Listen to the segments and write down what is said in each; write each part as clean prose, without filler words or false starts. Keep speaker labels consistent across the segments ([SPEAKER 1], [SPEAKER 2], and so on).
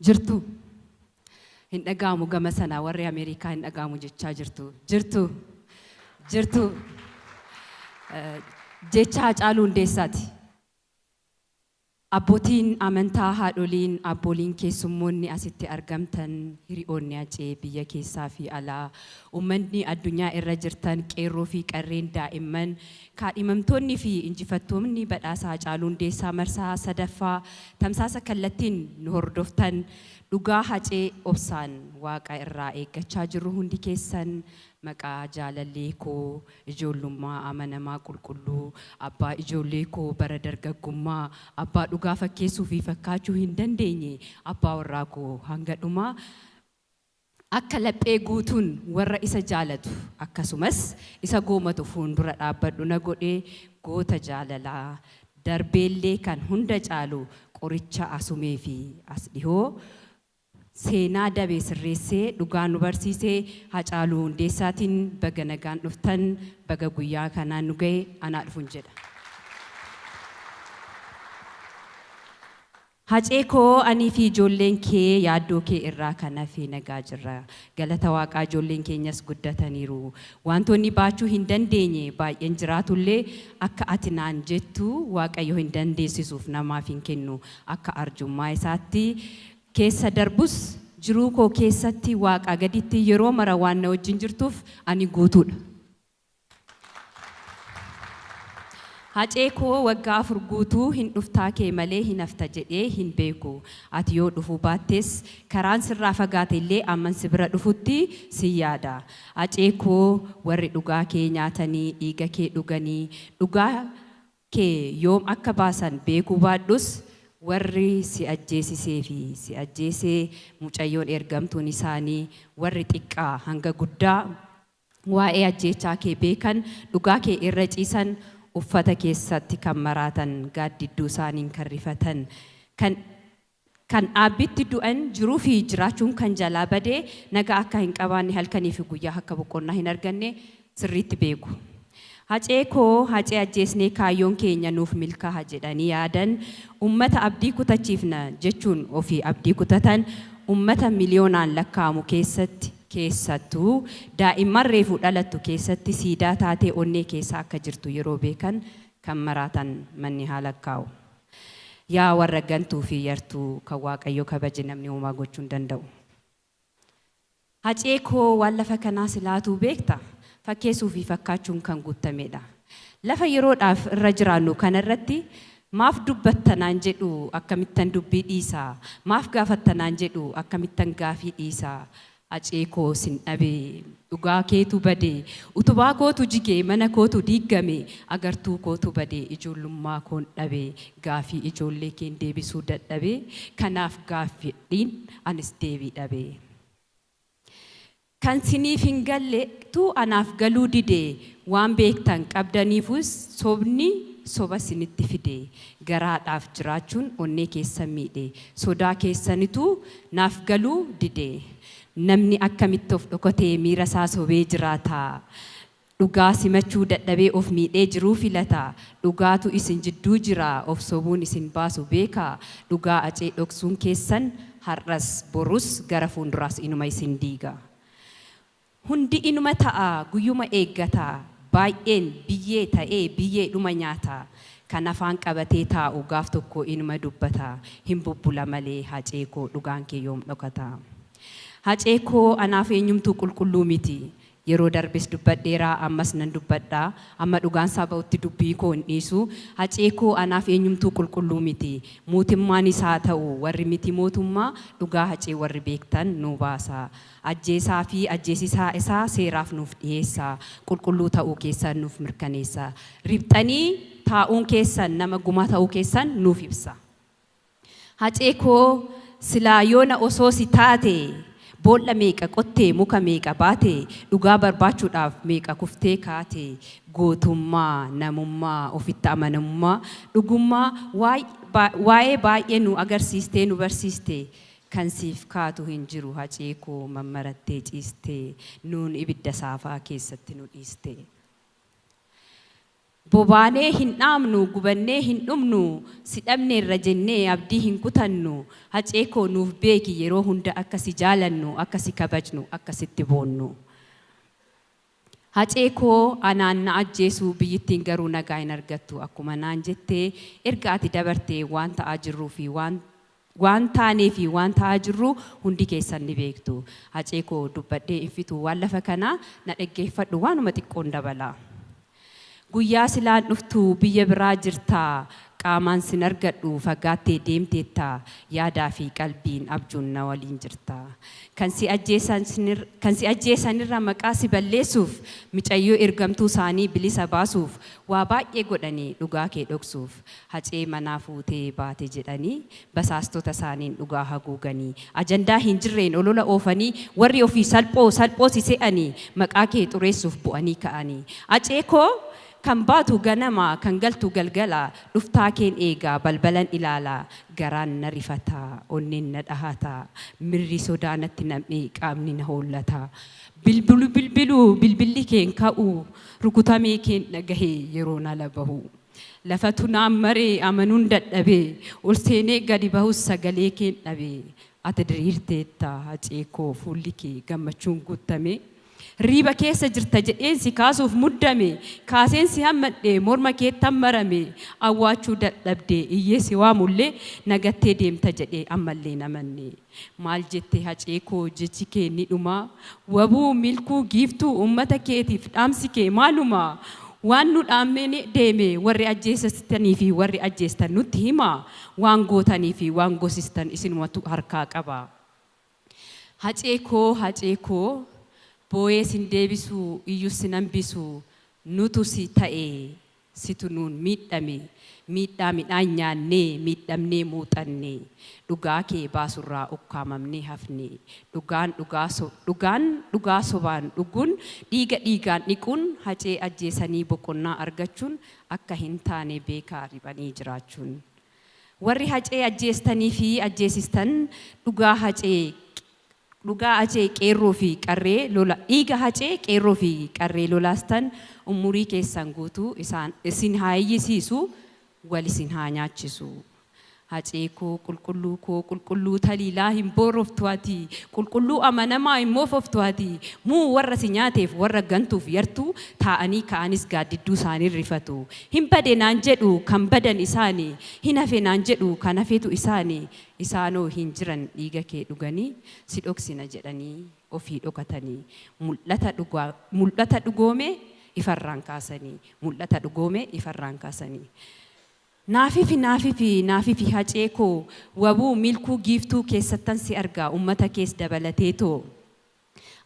[SPEAKER 1] Jirtu. Hin dhaga'amu gama sanaa warri Ameerikaa hin dhaga'amu jechaa jirtu. Jirtu. Jirtu. Jecha Haacaaluu Hundeessaati. Abbootiin amantaa, haadholiin, abbooliin, keessummoonni asitti argamtan, hiriyoonni Hacee biyya keessaa fi alaa, uummanni addunyaa irra jirtan, qeerroo fi qarreen, daa'imman, kaadhimamtoonni fi injifattoonni badhaasa Haacaaluu Hundeessaa marsaa sadaffaa tamsaasa kallattiin nu hordoftan, dhugaa Hacee obsaan Waaqa irraa eeggachaa jirru hundi keessan, maqaa jaalallee koo ijoollummaa amanamaa qulqulluu, abbaa ijoollee koo bara dargaggummaa, abbaa dhugaa fakkeessuu fi fakkaachuu hin dandeenye, abbaa warraa koo hanga dhumaa akka laphee guutuun warra isa jaalatu akkasumas isa goomatu fuuldura dhaabbadhu na godhee, goota jaalalaa darbeellee kan hunda caalu, qoricha asumee fi as dhihoo, seenaa dabee sirreessee dhugaa nu barsiisee Haacaaluu Hundeessaatiin baga nagaan dhuftan, baga guyyaa kanaan nu ga'e, anaa dhufuun jedha. Hacee koo, anii fi ijoolleen kee yaaddoo kee irraa kan hafe nagaa jirra. Galata Waaqaa ijoolleen keenyas guddataniiru. Wantoonni baachuu hin dandeenye baay'een jiraatullee, akka ati naan jettu Waaqayyo hin dandeessisuuf namaaf hin kennu. Akka arjummaa isaatti keessa darbus, jiruu koo keessatti Waaqa gaditti yeroo mara waan na wajjin jirtuuf ani guutuudha. Hacee koo, waggaa 4 guutuu hin dhuftaa kee malee hin hafta jedhee hin beeku. Ati yoo dhufuu baattes, karaan sirraa fagaate illee amman si bira dhufutti si yaada. Hacee koo, warri dhugaa kee nyaatanii dhiiga kee dhuganii dhugaa kee yoom akka baasan beekuu baadhus, warri si ajjeesisee fi si ajjeesee mucayyoon ergamtuun isaanii, warri xiqqaa hanga guddaa waa'ee ajjeechaa kee beekan, dhugaa kee irra ciisan, uffata keessatti kan maraatan, gaaddidduu isaaniin kan rifatan, kan dhaabbitti du'an, jiruu fi jiraachuun kan jalaa badee, nagaa akka hin qabaanne, halkanii fi guyyaa akka boqonnaa hin arganne sirriitti beeku. Hacee koo, Hacee ajjeesnee kaayyoon keenya nuuf milkaa'a jedhanii yaadan, ummata abdii kutachiifna jechuun ofii abdii kutatan, ummata miliyoonaan lakkaa'amu keessatti, keessattuu daa'imman reefuu dhalattu keessatti siidaa taatee onnee keessa akka jirtu yeroo beekan kan maraatan manni haa lakkaa'u. Yaa warra gantuu fi yartuu, kan Waaqayyo kabaje namni homaa gochuu hin danda'u. Hacee koo, waan lafa kanaa silaatuu beekta, fakkeessuu fi fakkaachuun kan guutamedha. Lafa yeroodhaaf irra jiraannu kanarratti maaf dubbattanaan jedhu akkamittan dubbii dhiisaa? Maaf gaafattanaan jedhu akkamittan gaafii dhiisaa? Hacee koo, sin dhabee, dhugaa keetu badee, utubaa kootu jigee, mana kootu diiggame, agartuu kootu badee, ijoollummaa koon dhabee, gaafii ijoollee keen deebisuu dadhabee, kanaaf gaaffiidhiin anis deebii dhabee. Kan siniif hin galletu anaaf galuu dide, waan beektan qabdaniifus sobni soba sinitti fide, garaadhaaf jiraachuun onnee keessan miidhe, sodaa keessanitu naaf galuu dide. Namni akkamitti of dhokatee miira isaa sobee jiraata? Dhugaa simachuu dadhabee of miidhee jiruu filata. Dhugaatu isin jidduu jira, of sobuun isin baasu beeka. Dhugaa Hacee dhoksuun keessan har'as borus gara fuulduraas inuma isin diiga. Hundi inuma ta'a, guyyuma eeggata. Baay'een biyyee ta'ee biyyee dhuma nyaata. Kan afaan qabatee taa'u gaaf tokko inuma dubbata. Hin bubbula malee, Hacee koo, dhugaan kee yoom dhokata? Hacee koo, anaaf eenyumtuu qulqulluu miti. Yeroo darbes dubbadheera, ammas nan dubbadha. Amma dhugaan isaa ba'utti dubbii koo hin dhiisu. Hacee koo, anaaf eenyumtuu qulqulluu miti. Mootummaanis haa ta'u warri miti mootummaa, dhugaa Hacee warri beektan nuu baasa. Ajjeesaa fi ajjeesisaa isaa seeraaf nuuf dhiyeessa. Qulqulluu ta'uu keessan nuuf mirkaneessa. Riphxanii taa'uun keessan nama gumaa ta'uu keessan nuuf ibsa. Hacee koo, silaa yoona osoo si taate, boolla meeqa qottee, muka meeqa baate, dhugaa barbaachuudhaaf meeqa kuftee kaate, gootummaa, namummaa, ofitti amanamummaa, dhugummaa waa'ee baay'ee nu agarsiistee nu barsiiste. Kan siif kaatu hin jiru, Hacee koo, mammarattee ciiste, nuun ibidda saafaa keessatti nu dhiiste. Bobaanee hin dhaamnu, gubannee hin dhumnu, si dhabneerra jennee abdii hin kutannu. Hacee koo, nuuf beeki, yeroo hunda akka si jaalannu, akka si kabajnu, akka sitti boonnu. Hacee koo, anaan na ajjeesuu biyyittiin garuu nagaa hin argattu. Akkuma naan jettee, erga ati dabartee waan ta'aa jirruu fi waan taanee fi waan ta'aa jirru hundi keessan ni beektu. Hacee koo, dubbadhee hin fitu waan lafa kanaa, na dhaggeeffadhu, waanuma xiqqoon dabala. Guyyaa silaan dhuftu biyya biraa jirtaa, qaamaan sin argadhu, fagaattee deemteetta, yaadaa fi qalbiin abjuun na waliin jirta. Kan si ajjeesanirra maqaa si balleessuuf, micayyoo ergamtuu isaanii bilisa baasuuf, waa baay'ee godhanii dhugaa kee dhoksuuf. Hacee manaa fuutee baate jedhanii basaastota isaaniin dhugaa haguuganii, ajandaa hin jirreen olola oofanii, warri ofii salphoo salphoo si se'anii maqaa kee xureessuuf bu'anii ka'anii. Hacee koo, kan baatu ganama, kan galtu galgala, dhuftaa keen eegaa, balbalan ilaalaa, garaan na rifataa, onneen na dhahataa, mirri sodaa natti nam'ee, qaamni na hollataa. Bilbilu bilbilu bilbilli keen ka'u, rukutamee keen dhagahee yeroo ala bahu. Lafatu naan maree, amanuun dadhabee, ol seenee gadi bahus sagalee keen dhabee. Ati diriirteetta, Hacee koo, fuulli kee gammachuun guutame. Riiba keessa jirta jedheen si kaasuuf muddame, kaaseen si hammadhe, morma keetti hammarame, awwaachuu dadhabde, iyyee si waamullee nagattee deemta jedhee ammallee namanne. Maal jette, Hacee koo, jechi kee ni dhuma? Wabuu, Milkuu, Giiftuu, uummata keetiif dhaamsi kee maaluma? Waan nu dhaammee deeme warri ajjeesistanii fi warri ajjeestan nutti hima. Waan gootanii fi waan gosistan isinumatu harkaa qaba. Hacee koo, Hacee koo, boo'ee sin deebisu, iyyuu sin hambisu, nutu si ta'e, situ nuun miidhame, miidhaa midhaan nyaannee miidhamnee muuxanne, dhugaa kee baasurraa ukkaamamnee hafne. Dhugaan dhugaa sobaan dhuguun, dhiiga dhiigaan dhiquun, Hacee ajjeesanii boqonnaa argachuun akka hin taane beekaa riphanii jiraachuun. Warri Hacee ajjeestanii fi ajjeesistan, dhugaa Hacee qeerroo fi qarree lola, dhiiga Hacee qeerroo fi qarree lolaastan, umurii keessan guutuu isaan isin haa iyyisiisu, wal isin haa nyaachisu. Hacee koo, qulqulluu koo, qulqulluu taliilaa, hin booroftu ati, qulqulluu amanamaa, hin moofoftu ati. Muu warra si nyaateef, warra gantuuf yartuu, taa'anii ka'anis gaaddidduu isaanii rifatu. Hin bade naan jedhu, kan badan isaanii, hin hafe naan jedhu, kan hafetu isaanii. Isaanoo hin jiran, dhiiga kee dhuganii si dhoksina jedhanii ofii dhokatanii, mul'ata dhugoome ifarraan kaasanii, mul'ata dhugoome ifarraan kaasanii. Naafifi, naafifi, naafifi, Hacee koo, Wabuu, Milkuu, Giiftuu keessattan si argaa, uummata kees dabalateetoo.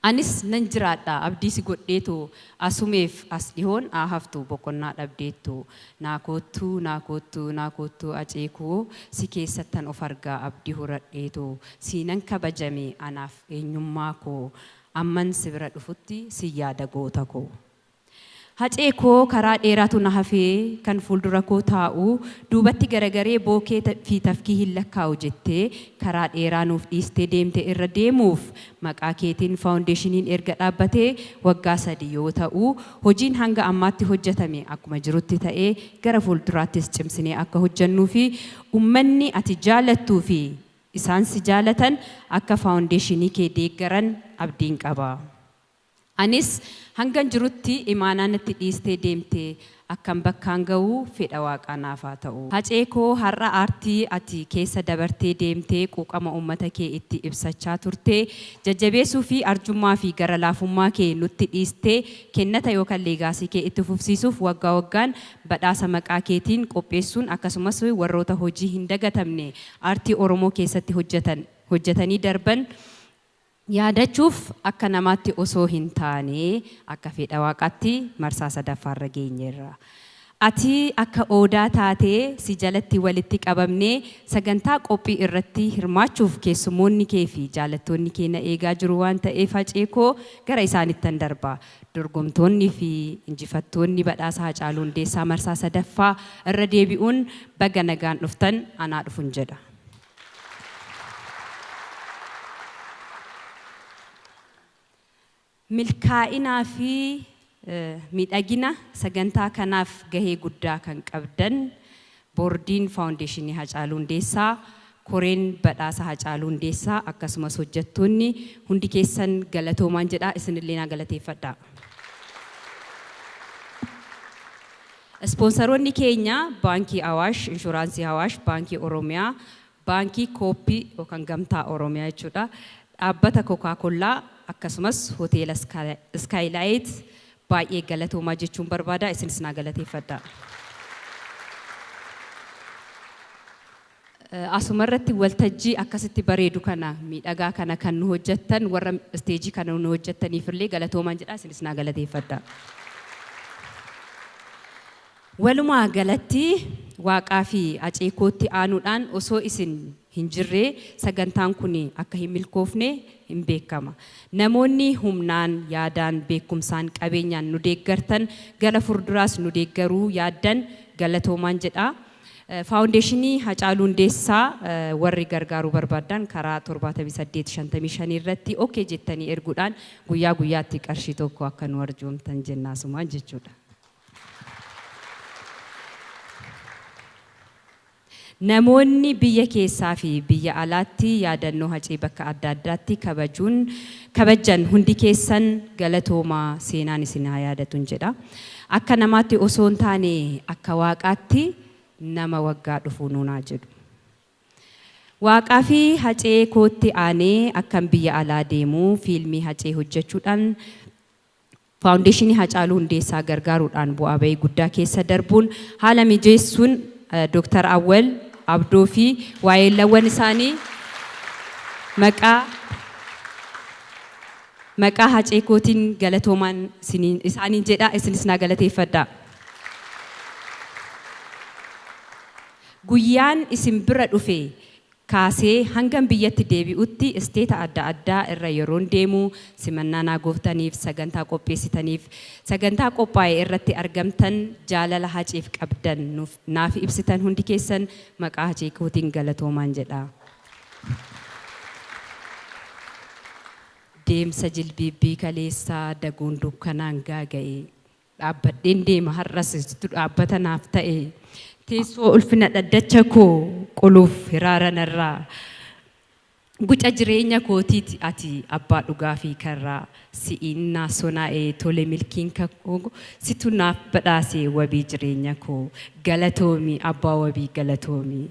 [SPEAKER 1] Anis nan jiraadha abdii si godheetoo, asumeef as dhihoon haa haftu boqonnaa dhabdeettu. Naa koottuu, naa koottuu, naa koottuu, Hacee koo, si keessattan of argaa abdii horadheetoo, siinan kabajame anaaf eenyummaa koo, amman si bira dhufutti si yaada, goota koo. Hacee koo, karaa dheeraatu na hafee kan fuuldura koo taa'u, duubatti garagaree bookee fi tafkii hin lakkaa'u jettee karaa dheeraa nuuf dhiistee deemte irra deemuuf maqaa keetiin faawundeeshiniin erga dhaabbatee waggaa 3 yoo ta'u, hojiin hanga ammaatti hojjetame akkuma jirutti ta'ee, gara fuulduraattis cimsinee akka hojjennuu fi uummanni ati jaalattuu fi isaan si jaalatan akka faawundeeshinii kee deeggaran abdiin qaba. Anis hangan jirutti imaanaa natti dhiistee deemtee akkam bakkaan ga'uu fedha Waaqaa naaf haa ta'u. Hacee koo, har'a aartii ati keessa dabartee deemtee quuqama uummata kee itti ibsachaa turtee jajjabeessuu fi arjummaa fi gara laafummaa kee nutti dhiistee kennata yookaan legacy kee itti fufsiisuuf waggaa waggaan badhaasa maqaa keetiin qopheessuun, akkasumas warroota hojii hin dagatamne aartii Oromoo keessatti hojjetanii darban yaadachuuf akka namaatti osoo hin taane akka fedha Waaqaatti marsaa sadaffaarra geenyeerra. Ati akka odaa taatee si jalatti walitti qabamnee sagantaa qophii irratti hirmaachuuf keessummoonni kee fi jaalattoonni kee na eegaa jiru waan ta'eef, Hacee koo, gara isaanittan darba. Dorgomtoonni fi injifattoonni badhaasa Hacaaluu Hundeessaa marsaa sadaffaa, irra deebi'uun baga nagaan dhuftan, anaa dhufun jedha. Milkaa'inaa fi Miidhagina sagantaa kanaaf gahee guddaa kan qabdan boordiin faawundeeshinii Hacaaluu Hundeessaa, koreen badhaasa Hacaaluu Hundeessaa, akkasumas hojjettoonni hundi keessan galatoomaan jedha, isinillee naa galateeffadha. Ispoonsaroonni keenya Baankii Awaash, Inshuraansii Awaash, Baankii Oromiyaa, Baankii Kooppii yookaan Gamtaa Oromiyaa jechuudha. Dhaabbata Kookaakollaa akkasumas Hoteela Iskaayilaayit baay'ee galatoomaa jechuun barbaada, isinis naa galateeffadha. Asuma irratti waltajjii akkasitti bareedu kana, miidhagaa kana kan nu hojjettan, warra isteejii kana nu hojjettaniif illee galatoomaan jedha, isinis naa galateeffadha. Walumaa galatti Waaqaa fi Aceekootti aanuudhaan osoo isin hin jirree sagantaan kun akka hin milkoofne hin beekama. Namoonni humnaan, yaadaan, beekumsaan, qabeenyaan nu deeggartan, gara fuulduraas nu deeggaruu yaaddan galatoomaan jedha. Faawundeeshinii Hacaaluu Hundeessaa warri gargaaruu barbaadan karaa 7855 irratti okay jettanii erguudhaan guyyaa guyyaatti qarshii 1 akka nu arjoomtan jennaasumaan jechuudha. Namoonni biyya keessaa fi biyya alaatti yaadannoo Hacee bakka adda addaatti kabajuun kabajjan hundi keessan galatoomaa, seenaan isin haa yaadatun jedha. Akka namaatti osoo hin taane akka Waaqaatti nama waggaa dhufuu nuunaa jedhu. Waaqaa fi Hacee kootti aanee akkan biyya alaa deemu fiilmii Hacee hojjechuudhaan Faawundeeshinii Hacaaluu Hundeessaa gargaaruudhaan bu'aa ba'ii guddaa keessa darbuun haala mijeessuun Dooktar Awwal Abdoo fi waa'eellawwan isaanii maqaa maqaa Hacee kootiin galatoomaan isaaniin jedha, isinis naa galateeffadha. Guyyaan isin bira dhufe kaasee hangan biyyatti deebi'utti isteeta adda addaa irra yeroon deemu simannaa naa gooftaniif, sagantaa qopheessitaniif, sagantaa qophaa'e irratti argamtan, jaalala Haceef qabdan nuuf naaf ibsitan hundi keessan maqaa Hacee kootiin galatoomaan jedha. Deemsa jilbiibbii kaleessaa daguun dukkanaan gaaga'e. Dhaabbadheen deema har'as situ dhaabbata naaf ta'e. Teessoo ulfina dhaddacha koo qoluuf hiraara narraa. Guca jireenya kootiiti ati abbaa dhugaa fi karraa. Si'iin naa sonaa'e tole milkiin kakuu, situ naaf badhaase wabii jireenya koo. Galatoomi abbaa wabii, galatoomi.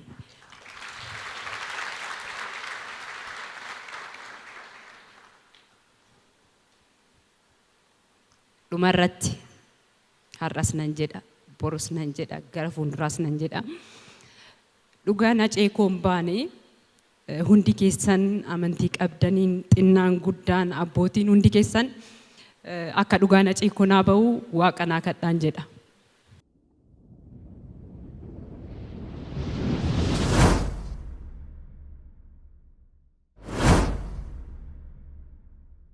[SPEAKER 1] Dhumarratti har'as nan jedha, borus nan jedha, gara fuulduraas nan jedha. Dhugaan Hacee koo hin baane. Hundi keessan amantii qabdaniin, xinnaan guddaan, abbootiin hundi keessan akka dhugaan Hacee koo naa bahu Waaqa naa kadhaan jedha.